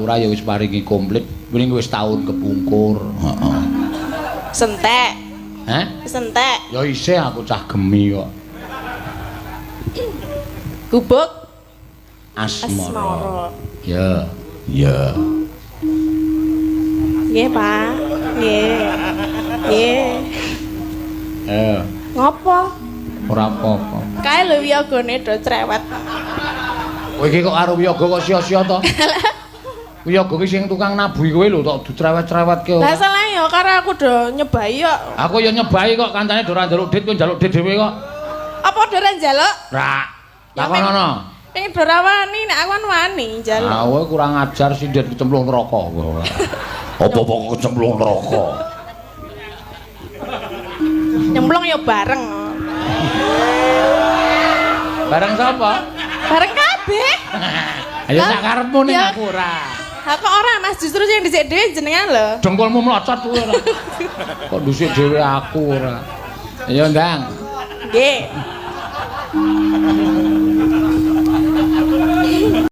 Ora ya wis paringi komplit, wingi wis taun kepungkur. Heeh. Sentek. Hah? Sentek. Ya isih, aku cah gemi kok. Gubuk Asmara. Asmara. Ya. Ya. Nggih, Pak. Nggih. Nggih. Eh, Ngopo? Ora apa-apa. Kae lho wiyogone do cerewet. Kowe iki kok karo wiyaga kok sia-sia to? Wiyaga ki sing tukang nabuhi kowe lho, tok dicerewet-cerewetke Lah ora. Salah ya karo aku do nyebai kok. Aku ya nyebai kok, kancane do ora njaluk dit, kowe njaluk dit dhewe kok. Apa do ora njaluk? Ra. Ya, Takonono. Pengen do ora wani, nek aku kan wani njaluk. Ah, kowe kurang ajar, sinden kecemplung neraka. Apa-apa kok kecemplung neraka. Nyemplung ya bareng. Bareng sapa? Bareng kabeh. Ayo Lah, sak karepmu ning ya. aku ora. Ha kok ora, Mas, justru sing dhisik dhewe jenengan lho. Dengkulmu mlocot kuwi ora. Kok dhisik dhewe aku ora. Ayo ndang. Nggih.